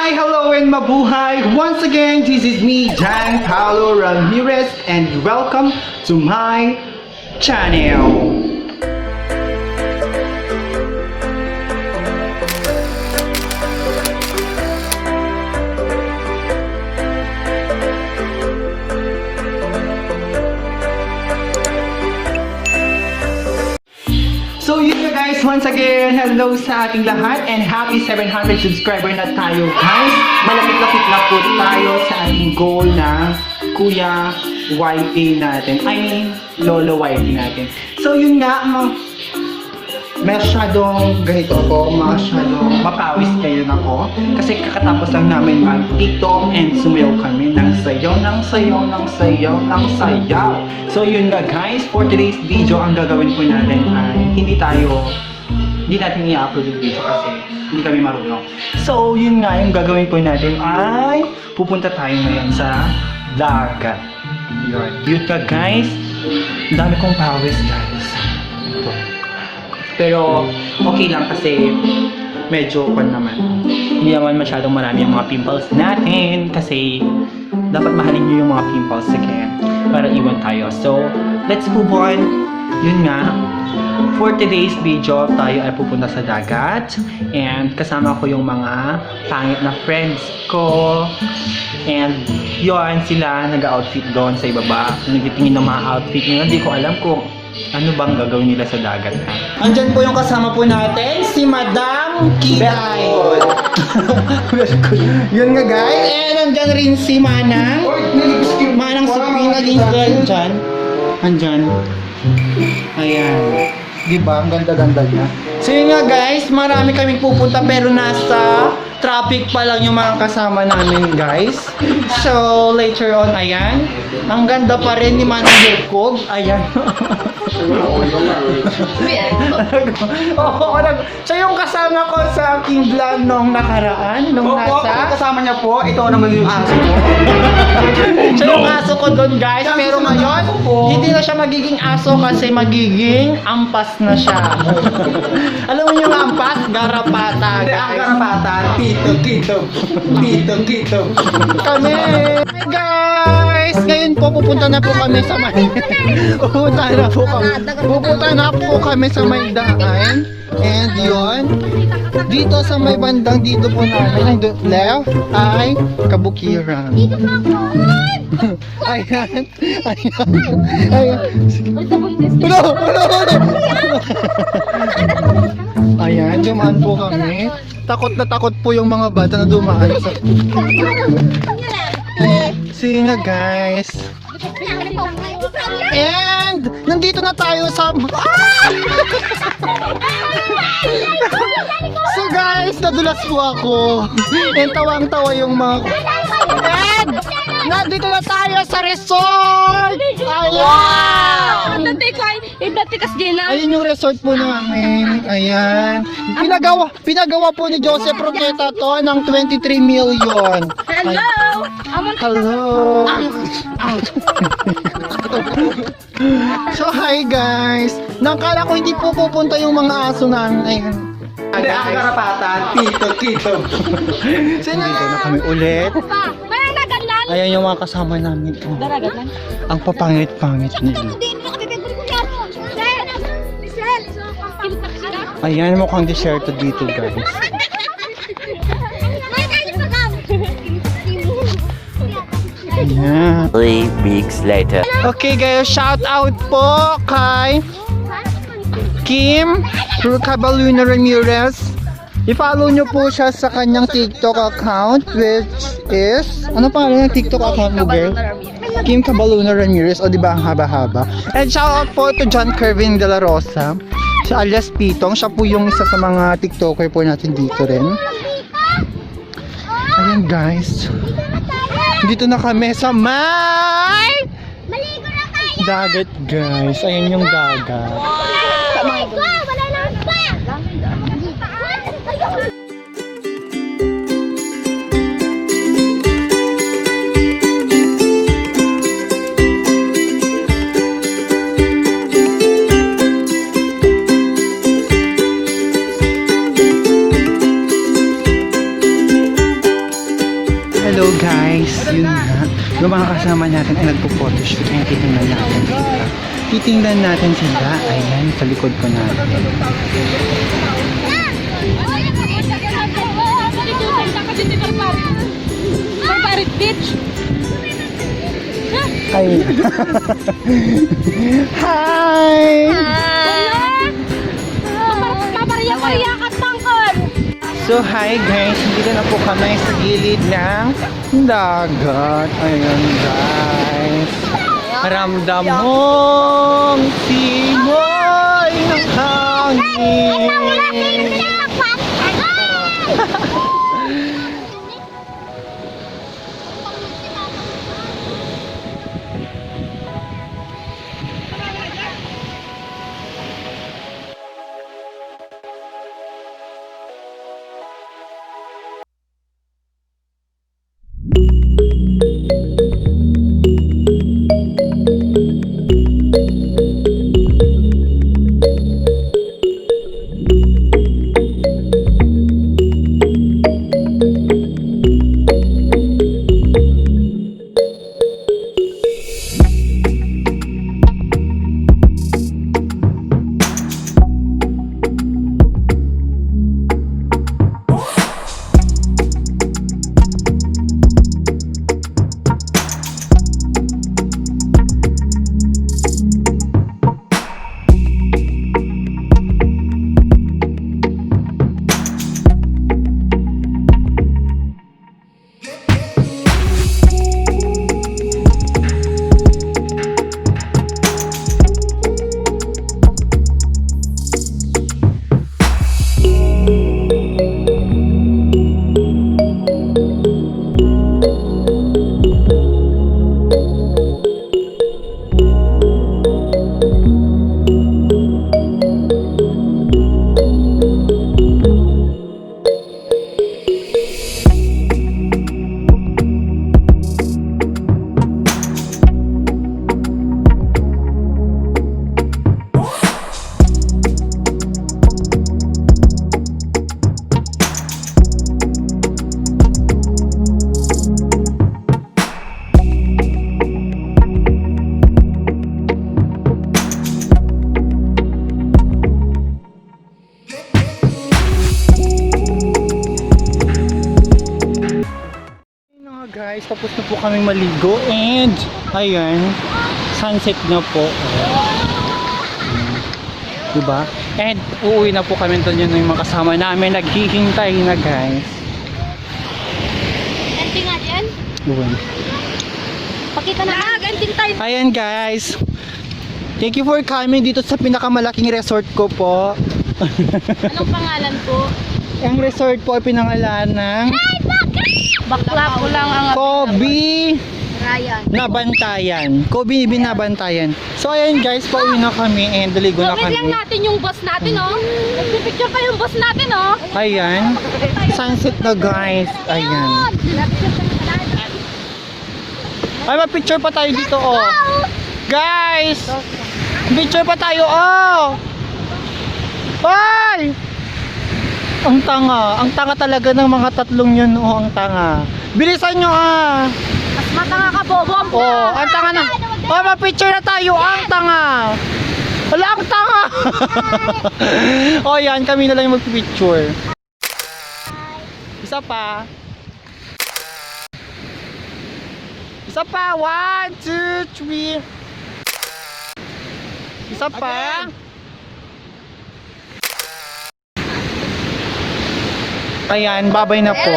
Hi, hello, and mabuhay! Once again, this is me, Jan Paulo Ramirez, and welcome to my channel. So yun nga guys, once again, hello sa ating lahat and happy 700 subscriber na tayo guys. Malapit-lapit na po tayo sa ating goal na Kuya YT natin. I mean, Lolo YT natin. So yun nga, masyadong ganito ako, masyadong mapawis kayo na ako. Kasi kakatapos lang namin mag-TikTok and sumayaw kami ng sayaw, ng sayaw, ng sayaw, ng sayaw. So yun nga guys, for today's video, ang gagawin po natin ay hindi natin i-upload yung video kasi hindi kami marunong. So yun nga, yung gagawin po natin ay pupunta tayo ngayon sa dagat. Yun nga guys, dami kong pawis guys. Ito. Pero okay lang kasi medyo naman. Hindi naman masyadong marami yung mga pimples natin kasi dapat mahalin nyo yung mga pimples again para iwan tayo. So, let's move on. Yun nga, for today's video, tayo ay pupunta sa dagat and kasama ko yung mga pangit na friends ko and yun, sila nag-outfit doon sa ibaba. Nagtitingin ng mga outfit nila. Hindi ko alam kung ano bang gagawin nila sa dagat. Andyan po yung kasama po natin, si Madam Kiday. Yun nga guys. And andyan rin si Manang. Manang Supina din dyan. Andyan. Ayan. Diba? Ang ganda-ganda niya. So yun nga guys, marami kaming pupunta pero nasa traffic pa lang yung mga kasama namin guys. So later on, ayan. Ang ganda pa rin ni Manang Yukog. Ayan. Siya yung kasama ko sa aking vlog nung nakaraan. Nung nasa kasama niya po, ito naman yung aso ko. Siya yung aso ko doon guys. Pero ngayon, hindi na siya magiging aso kasi magiging ampas na siya. Alam mo yung ampas? Garapata guys. Ang garapata, tito. Kami! Hi guys! Ngayon po pupunta na po kami sa pupunta na po kami sa may daan. And yun, dito sa may bandang dito po namin, left ay Kabukiran. Ayan. Ayan, dumaan po kami. Takot na takot po yung mga bata na dumaan sa... Sige nga guys. And nandito na tayo sa... So guys, nadulas po ako. And tawang-tawa yung mga... And nandito na tayo sa resort! Ayan! Ayun yung resort po namin. Ayan. Pinagawa po ni Joseph Roqueta to ng 23 million. Hello! Hello! So hi guys! Nakala ko hindi po pupunta yung mga aso namin. Ayan. Hindi ang karapatan, tito. Dito na kami ulit. Ayan yung mga kasama namin. Oh. Ang papangit-pangit nila. Ayan, mukhang desierto dito guys. Ayan. 3 weeks later. Okay guys, shout out po kay Kim Caballuna Ramirez. I-follow nyo po siya sa kanyang TikTok account which is, ano pangalan ng TikTok account mo girl? Kim Caballuna Ramirez. O diba ang haba-haba. And shout out po to John Kervin De La Rosa, siya alias Pitong. Siya po yung isa sa mga TikToker po natin dito rin. Ayan guys, dito na kami sa may dagat guys. Ayan yung dagat. hello guys. Yun nga. Yung mga kasama natin ay nagpo-photoshoot. Ayan, titingnan natin sila. Titingnan natin sila. Ayan, sa likod ko natin. Barbarit bitch! Hi! Hi! Papariya-pariya ka tangkol! So hi guys, dito na po kami sa gilid ng dagat. Ayan guys. Ramdam mong simoy ng hangin. Guys, tapos na po kami maligo and ayan, sunset na po. Diba? And uuwi na po kami doon, yun yung mga kasama namin naghihintay na guys. Ending nga yan? Doon. Pakita na ending tayo. Ayan guys. Thank you for coming dito sa pinakamalaking resort ko po. Anong pangalan po? Ang resort po ay pinangalan ng Bakla ko lang ang Kobe Ryan. Nabantayan. Kobe Binabantayan. So ayan guys, pauwi na kami and daligo na Bakit lang kami. natin yung boss natin, oh. Nagpipicture pa yung boss natin, oh. Ayan. Sunset na guys. Ayan. Ay, ma-picture pa tayo dito, oh. Guys! Picture pa tayo, oh! Ay! Ang tanga talaga ng mga tatlong yun, oh, ang tanga. Bilisan nyo, ah! Mas matanga ka, bobom. Oh, ang tanga na. Oh, ma-picture na tayo, ang tanga! Wala, ang tanga! Oh, yan, kami na lang yung mag-picture. Isa pa. Isa pa, 1, 2, 3. Isa pa. Ayan, babay na po.